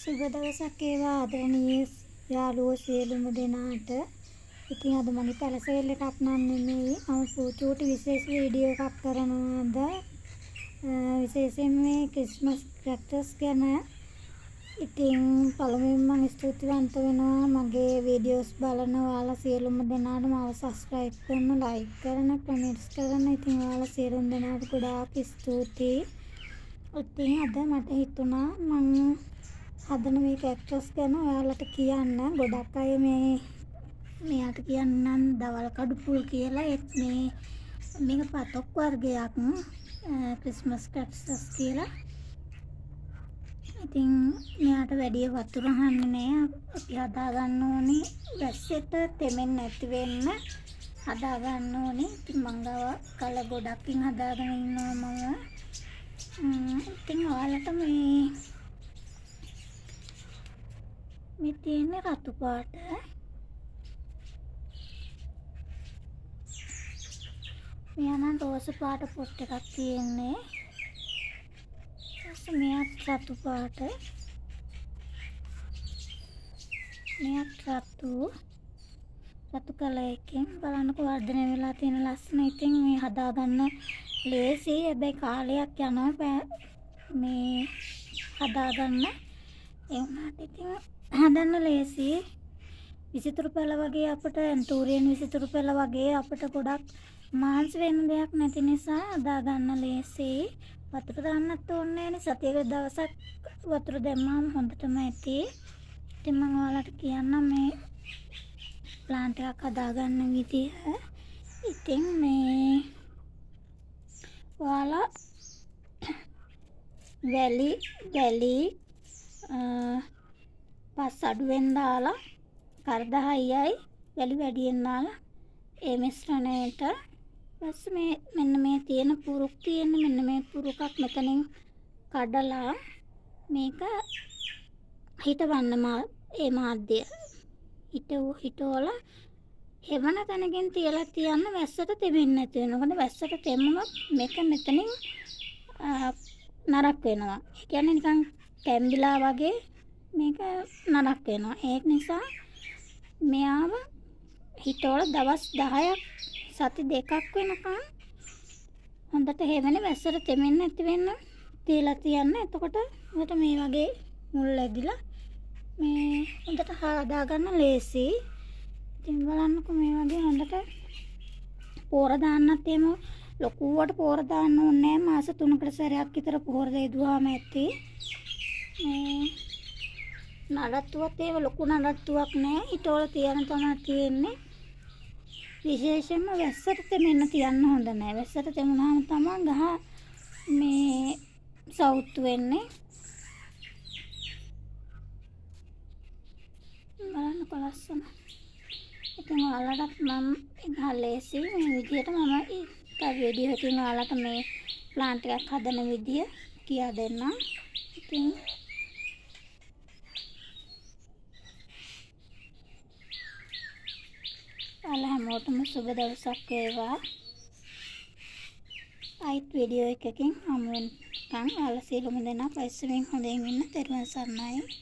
සුබ දවසක් වේවා ආදරණීය යාළුවෝ සියලුම දෙනාට. ඉතින් අද මගේ පැලසෙල් එකක් නම් නෙමෙයි. මම චූටි විශේෂ වීඩියෝ එකක් කරනවා අද. විශේෂයෙන් මේ ක්‍රිස්මස් ක්‍රැක්ටර්ස් ගැන. ඉතින් පළමුවෙන් මම ස්තුතිවන්ත වෙනවා මගේ වීඩියෝස් බලන ඔයාලා සියලුම දෙනාට. මාව සබ්ස්ක්‍රයිබ් කරන, ලයික් කරන, කමෙන්ට්ස් කරන. ඉතින් ඔයාලා සියලුම දෙනාට ගොඩාක් ස්තුතියි. ඉතින් අද මට හිතුණා මං හදන මේ කැක්ටස් ගැන ඔයාලට කියන්න. ගොඩක් අය මේ මෙයාට කියන්නම් දවල් කඩු පුල් කියලා. ඒත් මේක පතොක් වර්ගයක් ක්‍රිස්මස් කැක්ටස් කියලා. ඉතින් මෙයාට වැඩි වතුර අහන්නේ නෑ. අපි හදා ගන්න ඕනේ වැස්සෙට තෙමෙන්නේ නැති වෙන්න හදා ගන්න ඕනේ. ඉතින් මං ගාව කල ගොඩක්ින් හදාගෙන ඉන්නවා මම. ඉතින් ඔයාලට මේ තියෙන්නේ රතු පාට. මෙයා නම් රෝස පාට පොට් එකක් තියෙන්නේ. ඊපස්සේ මෙයාත් රතු පාට. මෙයාත් රතු. රතු කලර් එකෙන් බලන්නකෝ වර්ධනය වෙලා තියෙන ලස්සන. ඉතින් මේ හදාගන්න ලේසි. හැබැයි කාලයක් යනවා මේ හදාගන්න. ඒ වුණාට ඉතින් හදන්න ලේසි. විසිතුරු පැල වගේ අපිට ඇන්තූරියන් විසිතුරු පැල වගේ අපිට ගොඩක් මහන්සි වෙන්න දෙයක් නැති නිසා හදාගන්න ලේසි. වතුර දාන්නත් ඕනේ නෑනේ. සතියකට දවසක් වතුර දැම්මම හොඳටම ඇති. ඉතින් මම ඔයාලට කියන්නම් මේ ප්ලාන්ට් එකක් හදාගන්න විදිය. ඉතින් මේ ඔයාලා වැලි වැලි පස් අඩුවෙන් දාලා කරද හයියයි වැලි වැඩියෙන් දාලා ඒ මිශ්‍රණයට පස්සේ මේ මෙන්න මේ තියෙන පුරුක් තියෙන මෙන්න මේ පුරුකක් මෙතනින් කඩලා මේක හිටවන්න ඒ මාධ්‍ය හිටවලා හෙවණ තැනකින් තියලා තියන්න වැස්සට තෙමෙන්නේ නැති වෙනවා. මොකද වැස්සට තෙමුනොත් මේක මෙතනින් නරක වෙනවා. ඒ කියන්නේ නිකන් කැම්බිලා වගේ මේක නරක වෙනවා. ඒ නිසා මෙයාව හිටවල දවස් 10ක් සති දෙකක් වෙනකන් හොඳට හෙවණේ වැස්සට තෙමෙන්නේ නැති වෙන්න තියලා තියන්න. එතකොට හොඳට මේ වගේ මුල් ඇදිලා මේ හොඳට හදාගන්න ලේසි. ඉතින් බලන්නකෝ මේ වගේ හොඳට පොර දාන්නත් එහෙම ලොකුවට පොර දාන්න ඕනේ නෑ. මාස 3කට සැරයක් විතර පොර දෙදුවාම ඇති. මේ නඩත්තුවත් එහෙම ලොකු නඩත්තුවක් නෑ. හිටවල තියන තමයි තියෙන්නේ. විශේෂයෙන්ම වැස්සට තෙමෙන්න තියන්න හොඳ නෑ. වැස්සට තෙමුනාම තමයි ගහ මේ සවුත්තු වෙන්නේ. බලන්නකෝ ලස්සන. ඉතින් ඔයාලටත් මම ගහ ලේසි මේ විදියට මම තව වීඩියෝ එකකින් ඔයාලට මේ ප්ලාන්ට් එකක් හදන විදිය කියා දෙන්නම්. ඉතින් ඔයාලා හැමෝටම සුබ දවසක් වේවා. ආයිත් වීඩියෝ එකකින් හමු වෙනකන් ඔයාලා සියලුම දෙනා පරිස්සමෙන් හොඳින් ඉන්න. තෙරුවන් සරණයි.